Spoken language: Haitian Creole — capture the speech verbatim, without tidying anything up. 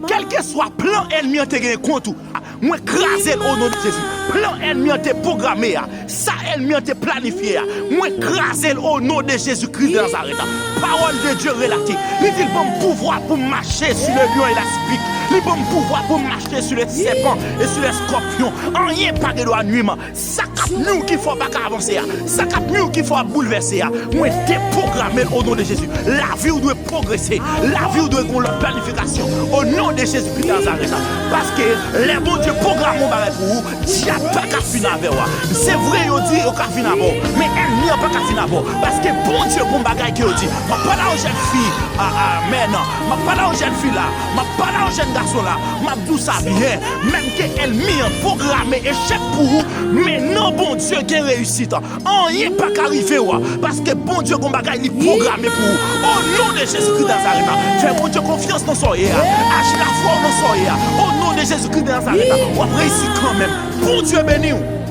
Kèlkeswa plan ènmi an te genyen kont ou, mwen kraze l o non de Jezi. Plan ènmi an te pwograme a, sa ènmi an te planifye a, mwen kraze l o non de Jezi Kris de Nazarèt. Pawòl de Dye relate, li di l ban m pouvwa pou m mache sou le lyon e la spik. Li ban m pouvwa pou m mache sou le sèpan e sou le skòpyon. Anyen pa gen dwa nwi m. Sa k ap nwi w ki fè w pa ka avanse a, sa k ap nwi w ki fè w ap boulvèse a, mwen depwograme l o non de Jezi. Lavi w dwe pwogrese. Lavi w dwe gen yon lòt planifikasyon o non de Jezi Kris de Nazarèt. Paske lè Bondye pwograme yon bagay pou ou, dyab pa ka fin avè w a. Se vre, yo di yo ka fin avè w, men ènmi an pa ka fin avè w. Paske Bondye gen yon bagay ke yo di. M ap pale a yon jèn fi, a, amèn. M ap pale a yon jèn fi la, m ap pale a yon jèn gason la, m ap di w sa byen. Menm ke ènmi an pwograme echèk pou ou, men nan Bondye gen reyisit. Anyen pa ka rive w, paske Bondye gon bagay li pwograme pou ou. O non de Jezi Kris Nazarèt, fè Bondye konfyans nan sa w ye a. Aji lafwa w nan sa w ye a. O non de Jezi Kris de Nazarèt, w ap reyisi kanmenm. Bondye beni w.